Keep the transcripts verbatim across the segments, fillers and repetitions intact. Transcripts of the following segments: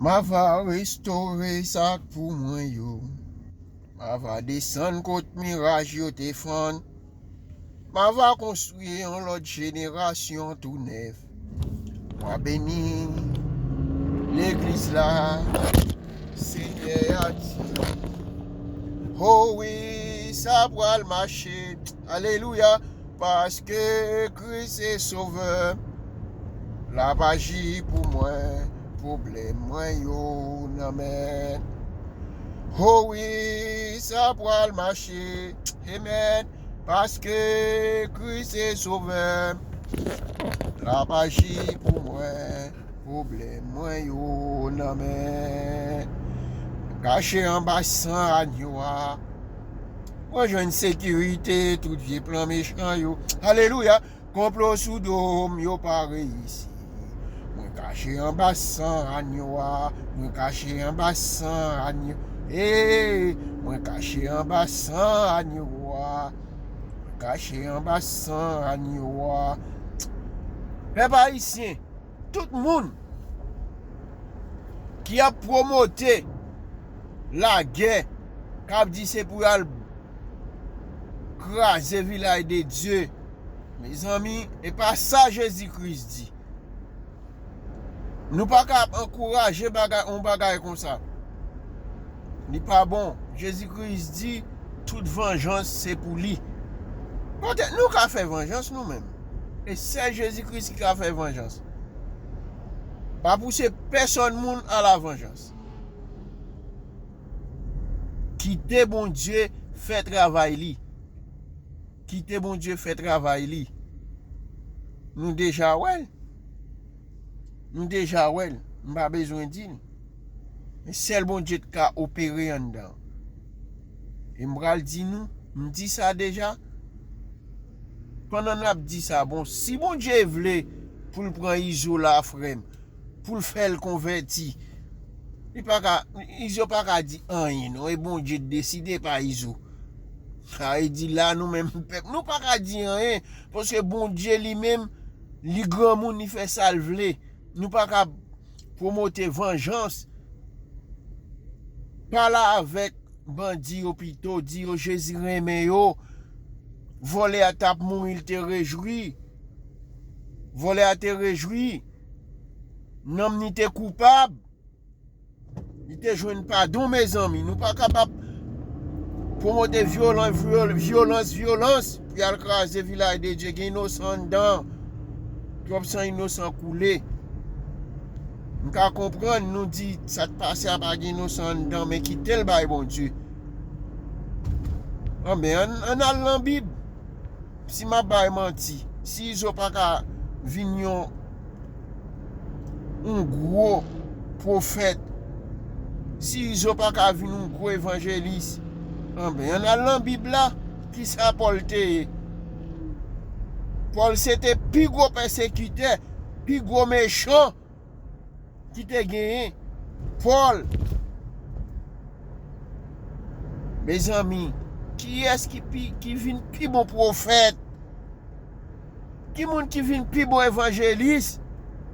M a va restore sa k pou mwen yo. M a va desann kot miraj yo te fann. M a va konstwi yon lòt jenerasyon tou nèf. M a beni legliz la, Senyè a di. O wi, sa pral mache. Alelouya. Paske Kris se Sovè, l ap aji pou mwen, pwoblèm mwen yo nan men. O wi, sa pral mache. Amen. Paske Kris se Sovè, l ap aji pou mwen, pwoblèm mwen yo nan men. Kache anba san anyo a. Mwen jwenn sekirite tout vye plan mechan yo. Alelouya. Konplo sou do m yo pa reyisi. Mwen kache anba san anyo a. Mwen kache anba san anyo. Ee, mwen kache anba san anyo a. Mwen kache anba san anyo a. Pèp ayisyen, tout moun ki ap pwomote lagè, k ap di se pou y al kraze vilaj de Dye. Mezanmi, e pa sa Jezi Kris di. Nou pa ka ap ankouraje bagay, yon bagay konsa. Li pa bon. Jezi Kris di, tout vanjans se pou li. Poutèt nou ka fè vanjans nou menm. E sèl Jezi Kris ki ka fè vanjans. Pa pouse pèsòn moun a la vanjans. Kite Bondye fè travay li. Kite Bondye fè travay li. Nou deja wè l. Nou deja wè l. M pa bezwen di l. Men sèl Bondye t ka opere anndan. E m pral di nou, m di sa deja. Pandan n ap di sa, bon, si Bondye vle pou l pran Izo la, frè m, pou l fè l konvèti. Li pa ka, Izo pa ka di anyen, non. E Bondye deside, pa Izo. Sa vle di la, nou menm pèp, nou pa ka di anyen, paske Bondye li menm, li granmoun, li fè sa l vle. Nou pa ka pwomote vanjans. Pale avèk bandi yo pito, di yo Jezi renmen yo. Vòlè a t ap mouri, li te rejwi. Vòlè a te rejwi. Nanm li te koupab. Li te jwenn padon, mezanmi. Nou pa kapab pwomote vyolan-, vyol-, vyolans, vyolans, pou y al kraze vilaj de Dye. Gen inosan anndan. Twòp san inosan koule. M ka konprann nou di sa k pase a pa gen inosan anndan, men kite l bay Bondye. Anben, ann, ann al nan Bib. Si m ap bay manti, si Izo pa ka vin yon, yon gwo pwofèt, si Izo pa ka vin yon gwo evanjelis, anben, ann al nan Bib la, kisa Pòl te ye? Pòl se te pi gwo pèsekitè, pi gwo mechan ki te genyen. Pòl. Mezanmi, kiyès ki pi, ki vin pi bon pwofèt? Ki moun ki vin pi bon evanjelis?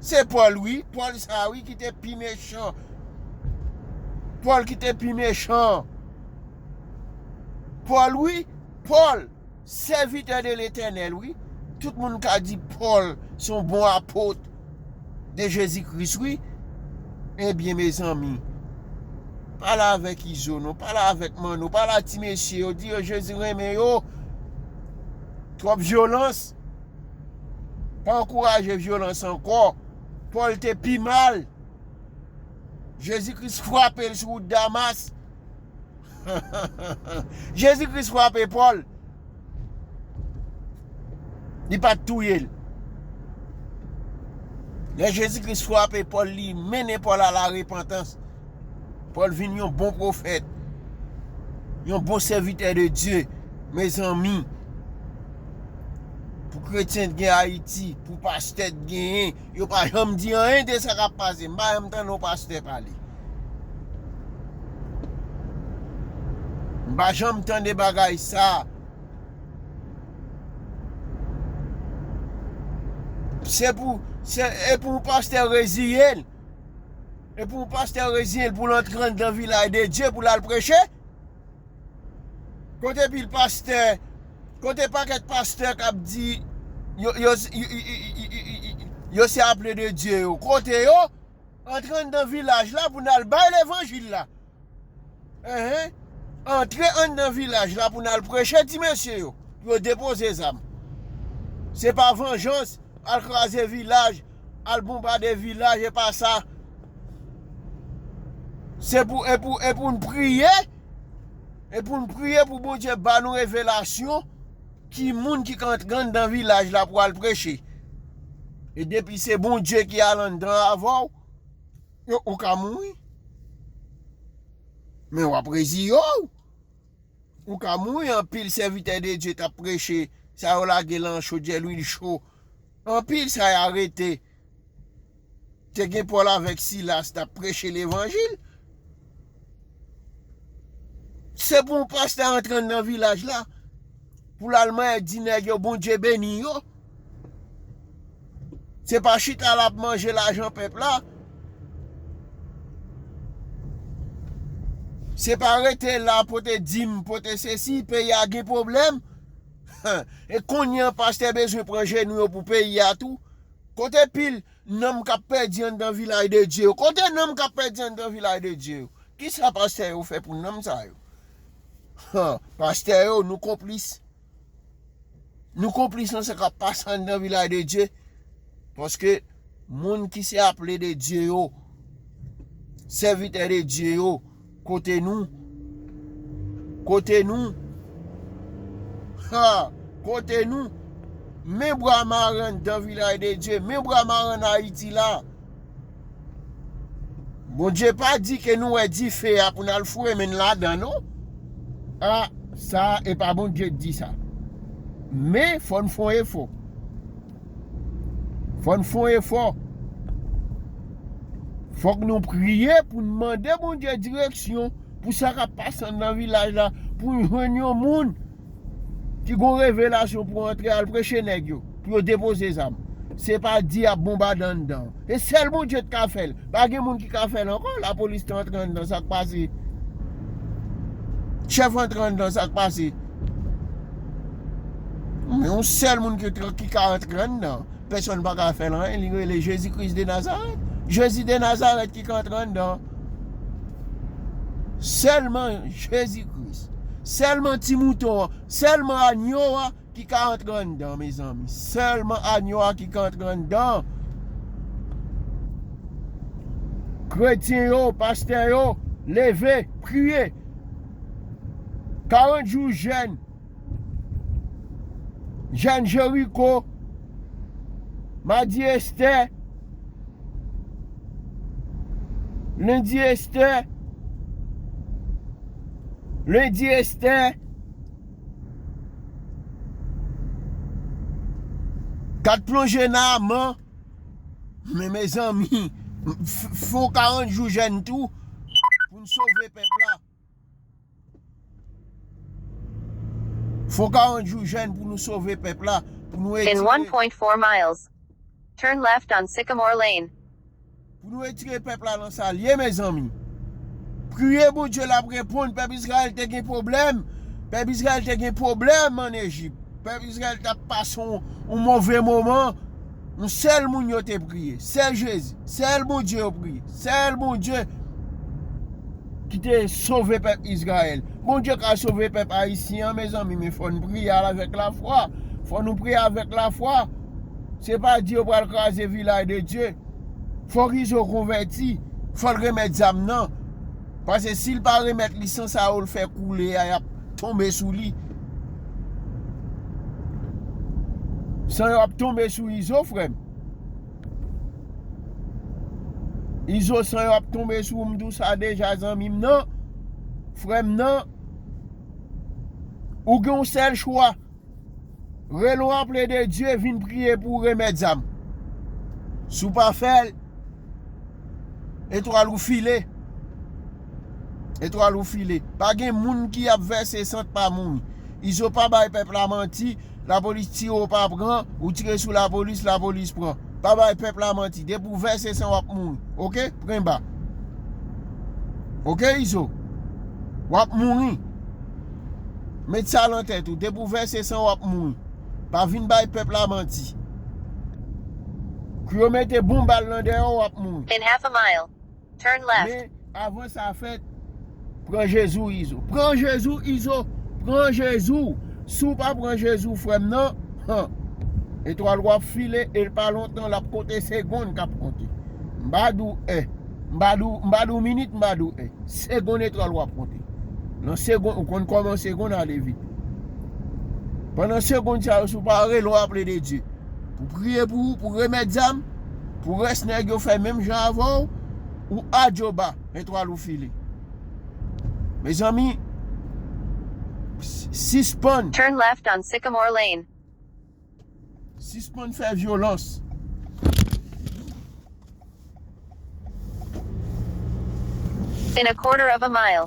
Se Pòl, wi. Pòl sa, wi, ki te pi mechan. Pòl ki te pi mechan. Pòl, wi. Pòl. Sèvitè de Letènèl, wi. Tout moun ka di Pòl se yon bon apot de Jezi Kris, wi. Ebyen, mezanmi, pale avèk Izo, non. Pale avèk Manno. Pale a ti mesye yo. Di yo Jezi renmen yo. Twòp vyolans. Pa ankouraje vyolans ankò. Pòl te pi mal. Jezi Kris frape l sou wout Damas. Jezi Kris frape Pòl. Li pa t touye l. Lè Jezi Kris frape Pòl, li mennen Pòl a la repantans. Pòl vin yon bon pwofèt, yon bon sèvitè de Dye. Mezanmi, pou kretyen t gen Ayiti, pou pastè t genyen, yo pa janm di anyen de sa k ap pase. M pa janm tande yon pastè pale. M pa janm tande bagay sa. Se pou, Se, e pou yon pastè reziye l. E pou yon pastè reziye l pou l antre anndan vilaj de Dye pou l al preche. Kote pil pastè, kote pakèt pastè k ap di yo, yo, yo, yo, yo, yo, yo se aple de Dye yo. Kote yo? Antre anndan vilaj la pou n al bay levanjil la. Enhen. Antre anndan vilaj la pou n al preche ti mesye yo. Pou yo depoze zam. Se pa vanjans, al kraze vilaj, al bonbade vilaj, e pa sa. Se pou, e pou, e pou n priye, e pou n priye pou Bondye ba nou revelasyon ki moun ki ka antre anndan vilaj la pou al preche. E depi se Bondye ki al anndan avè w, yo, ou ka mouri. Men w ap reziye w. Ou ka mouri, anpil sèvitè de Dye t ap preche, sa yo lage lan chodyè lwil cho. Anpil sa y arete. Te gen Pòl avèk Silas t ap preche levanjil. Se pou yon pastè antre anndan vilaj la, pou l al manje di nèg yo Bondye beni yo. Se pa chita l ap manje lajan pèp la. Se pa rete la pote dim, pote sesi, peyi a gen pwoblèm. E kounye a pastè bezwen pran jenou yo pou peyi a tou. Kote pil nanm k ap pèdi anndan vilaj de Dye yo? Kote nanm k ap pèdi anndan vilaj de Dye yo? Kisa pastè yo fè pou nanm sa yo? Pastè yo, nou konplis. Nou konplis nan sa k ap pase anndan vilaj de Dye. Paske moun ki se aple de Dye yo, sèvitè de Dye yo, kote nou? Kote nou? Ha! Kote nou? Men bwa maren anndan vilaj de Dye, men bwa maren Ayiti la. Bondye pa di ke nou wè dife a pou n al foure men n ladan, non. A, sa, e pa Bondye k di sa. Men, fò n fè yon efò. Fò n fè yon efò. Fòk nou priye pou n mande Bondye direksyon pou sa k ap pase anndan vilaj la, pou n jwenn yon moun ki gon revelasyon pou antre al preche nèg yo, pou yo depoze zam. Se pa di y ap bonbade anndan. E sèl Bondye t ka fè l. Pa gen moun ki ka fè l ankò. Lapolis te antre anndan, sa k pase? Chèf antre anndan, sa k pase? Men yon sèl moun ki, ki ka antre anndan. Pèsonn pa ka fè l anyen, li rele Jezi Kris de Nazarèt. Jezi de Nazarèt ki ka antre anndan. Sèlman Jezi Kris. Sèlman ti mouton an. Sèlman anyo a ki ka antre anndan, mezanmi. Sèlman anyo a ki ka antre anndan. Kretyen yo, pastè yo, leve, priye. Karant jou jèn. Jèn Jeriko, madi Estè, lendi Estè, lendi Estè, kat plonje Naaman. Men mezanmi, f-, fè yon karant jou jèn tou pou n sove pèp la. Fè yon karant jou jèn pou nou sove pèp la, pou nou retire, In one point four miles, turn left on Sycamore Lane. Pou nou retire pèp la nan sa l ye, mezanmi. Priye Bondye, l ap reponn. Pèp Izrayèl te gen pwoblèm. Pèp Izrayèl te gen pwoblèm ann Ejip. Pèp Izrayèl t ap pase yon, yon move moman. Yon sèl moun yo te priye. Sèl Jezi. Sèl Bondye yo priye. Sèl Bondye ki te sove pèp Izrayèl. Bondye ka sove pèp ayisyen an, mezanmi, men fò n priye avèk lafwa. Fò nou priye avèk lafwa. Se pa di yo pral kraze vilaj de Dye. Fòk Izo konvèti. Fò l remèt zam nan. Paske si l pa remèt li, san sa yo l fè koule a, y ap tonbe sou li. San yo ap tonbe sou Izo, frè m. Izo, san yo ap tonbe sou ou, m di w sa deja, zanmi m nan, frè m nan. Ou gen yon sèl chwa. Rele yon aple de Dye, vin priye pou w remèt zam. Si w pa fè l, etwal ou file. Etwal ou file. Pa gen moun ki ap vèse sant pa mouri. Izo pa bay pèp la manti, lapolis tire w pa pran, ou tire sou lapolis, lapolis pran. Pa bay pèp la manti. Depi w vèse san, w ap mouri. Oke? Pran ba. Oke, Izo? W ap mouri. Met sa nan tèt ou. Depi w vèse san, w ap mouri. Pa vin bay pèp la manti. Kou yo mete bon bal nan dèyè w, w ap mouri. In half a mile, turn left. Men, avan sa fèt, pran Jezi w, Izo. Pran Jezi w, Izo. Pran Jezi w. Si w pa pran Jezi w, frè m nan, han, etwal w ap file, e l pa lontan, l ap konte segonn k ap konte. M pa di w è. M pa di w, m pa di w minit, m pa di w è. Segonn etwal w ap konte. Nan segonn, ou konn kòman segonn ale vit. Pandan segonn sa yo, si w pa rele, w aple de Dye. Pou priye pou ou, pou remèt zam, pou rès nèg yo fè menm jan avè w, ou adyoba, etwal ou file. Mezanmi, s-, sispann. Turn left on Sycamore Lane. Sispann fè vyolans. In a quarter of a mile.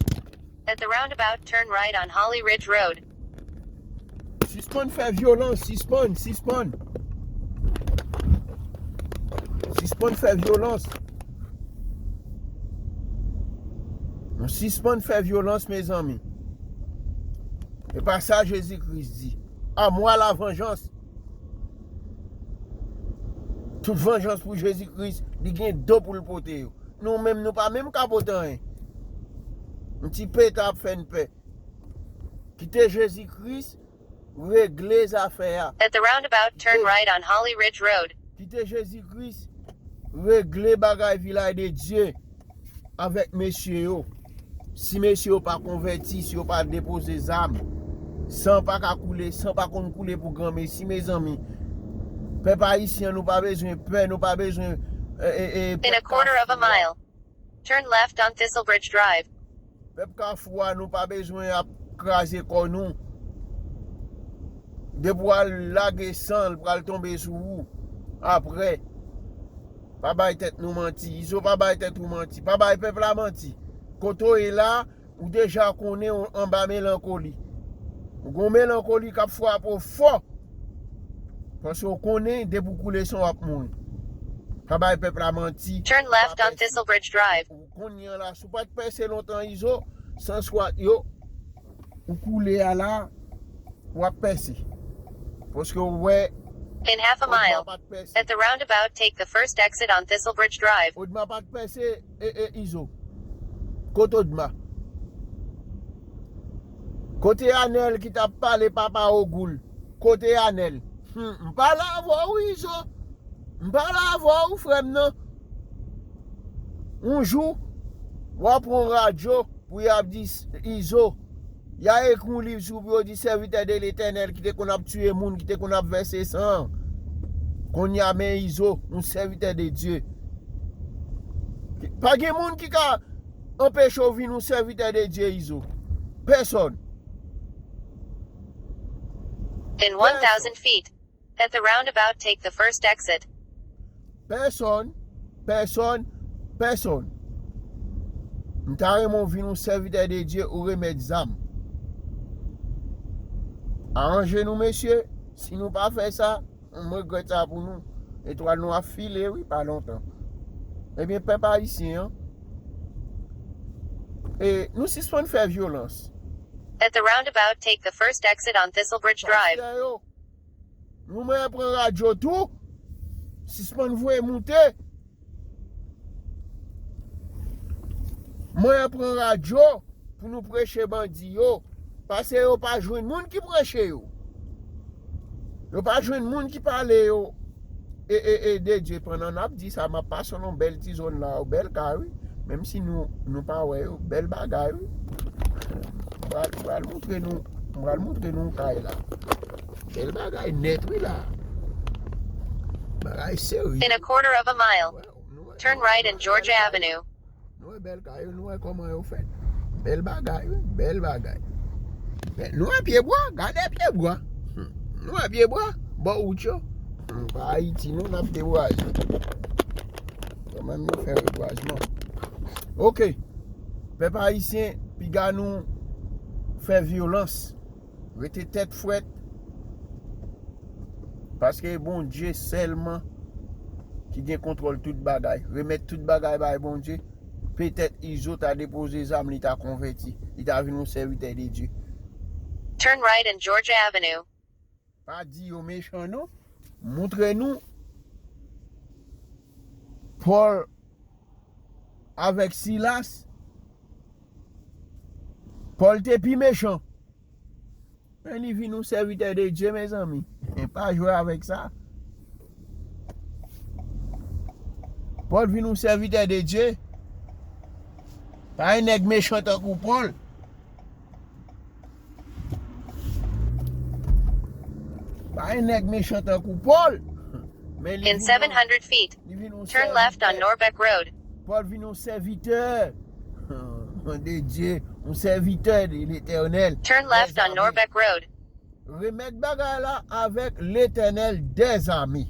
At the roundabout, turn right on Holly Ridge Road. Sispann fè vyolans, sispann, sispann. Sispann fè vyolans. Nou sispann fè vyolans, mezanmi. E pa sa Jezi Kris di. À moi la vengeance. Tout vanjans pou Jezi Kris, li gen do pou l pote yo. Nou menm, nou pa menm ka pote anyen. Yon ti peta ap fè n pè. Kite Jezi Kris regle zafè a. At the roundabout, turn right on Holly Ridge Road. Kite Jezi Kris regle bagay vilaj de Dye avèk mesye yo. Si mesye yo pa konvèti, si yo pa depoze zam, san pa ka koule, san pa konn koule pou granmesi, mezanmi. Pèp ayisyen, nou pa bezwen pè, nou pa bezwen, e, e, e, In a quarter of a mile. Turn left on Thistlebridge Drive. Pèp Kafou a, nou pa bezwen ap kraze kò nou. Depi w al lage san, l pral tonbe sou ou. Apre, pa bay tèt nou manti. Izo, pa bay tèt ou manti. Pa bay pèp la manti. Kote w ye la, ou deja konnen w anba melankoli. Ou gon melankoli k ap frape w fò. Paske w konnen, depi w koule san, w ap mouri. Pa bay pèp la manti. Turn left on Thistlebridge Drive. Kounye a la, si w pa t pèse lontan, Izo, san swat yo, ou koule a la, w ap pèse. Paske w wè, In half a mile. Odma pa t pèse. At the roundabout, take the first exit on Thistlebridge Drive. Odma pa t pèse, e, e, Izo. Kote Odma? Kote Anèl ki t ap pale papa Ogoul? Kote Anèl? Hmm, m pale avè w, Izo. M pale avè w, frè m nan. Yon jou, w ap pran radyo pou y ap di s-, Izo. Y a ekri yon liv sou pou yo di sèvitè de Letènèl ki te konn ap tiye moun, ki te konn ap vèse san. Kounye a, men Izo, yon sèvitè de Dye. Pa gen moun ki ka anpeche w vin yon sèvitè de Dye, Izo. Pèsòn. In one thousand feet. At the roundabout, take the first exit. Pèsòn, pèsòn, pèsòn. M ta renmen w vin yon sèvitè de Dye, ou remèt zam. Aranje nou, mesye. Si nou pa fè sa, m regrèt sa pou nou. Etwal nou ap file, wi, pa lontan. Ebyen, pèp ayisyen an, e, nou sispann fè vyolans. At the roundabout, take the first exit on Thistlebridge Drive. Pastè yo, nou mwen pran radyo tou, sispann voye moute. Mwen pran radyo pou nou preche bandi yo, paske yo pa jwenn moun ki preche yo. Yo pa jwenn moun ki pale yo e, e, e de Dye. Pandan n ap di sa, m ap pase nan bèl ti zòn la, yon bèl kay, wi. Menm si nou, nou pa wè yo, bèl bagay, wi. M pral, m pral montre nou, m pral montre nou kay la. Bèl bagay nèt, wi, la. Bagay serye. In a quarter of a mile, turn right in Georgia Avenue. Nou wè bèl kay yo, nou wè kòman yo fèt. Bèl bagay, wi, bèl bagay. Bèl, nou wè pyebwa, gade pyebwa. Hmm. Nou wè pyebwa, bò wout yo. Hmm, pa Ayiti, non, n ap debouraje. Kanmenm nou fè rebwazman. Oke. Pèp ayisyen, piga nou fè vyolans. Rete tèt frèt. Paske Bondye sèlman ki gen kontwòl tout bagay. Remèt tout bagay bay Bondye. Petèt Izo ta depoze zam, li ta konvèti. Li ta vin yon sèvitè de Dye. Turn right on Georgia Avenue. Pa di yo mechan non. Montre nou Pòl avèk Silas. Pòl te pi mechan. Men li vin yon sèvitè de Dye, mezanmi. Pa jwe avèk sa. Pòl vin yon sèvitè de Dye. Pa yon nèg mechan tankou Pòl. Pa yon nèg mechan tankou Pòl. Men li In seven hundred feet, turn left on Norbeck Road. Pòl vin yon sèvitè de Dye, yon sèvitè de Letènèl. Turn left on Norbeck Road. Remèt bagay la avèk Letènèl dèzame.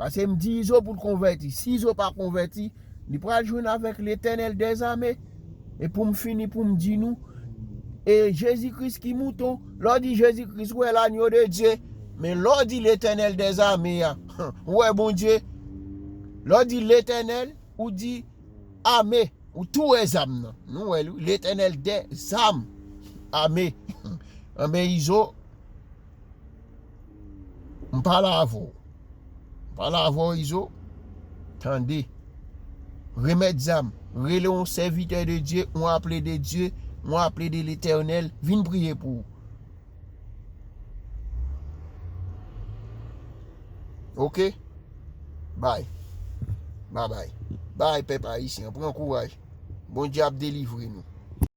Paske m di Izo pou l konvèti. Si Izo pa konvèti, li pral jwenn avèk Letènèl dèzame. E pou m fini, pou m di nou, e Jezi Kris ki mouton. Lè w di Jezi Kris, ou wè lanyo de Dye. Men lè w di Letènèl dèzame a, ou wè Bondye. Lè w di Letènèl, ou di ame. Ou tou wè zam nan. Nou wè l wi. Letènèl dèzame. Ame. Anben Izo, m pale avè w. M pale avè w Izo. Tande. Remèt zam. Rele yon sèvitè de Dye, yon aple de Dye, yon aple de Letènèl. Vin priye pou ou. Ok? Bay. Babay. Bay pèp ayisyen. Pran kouraj. Bondye ap delivre nou.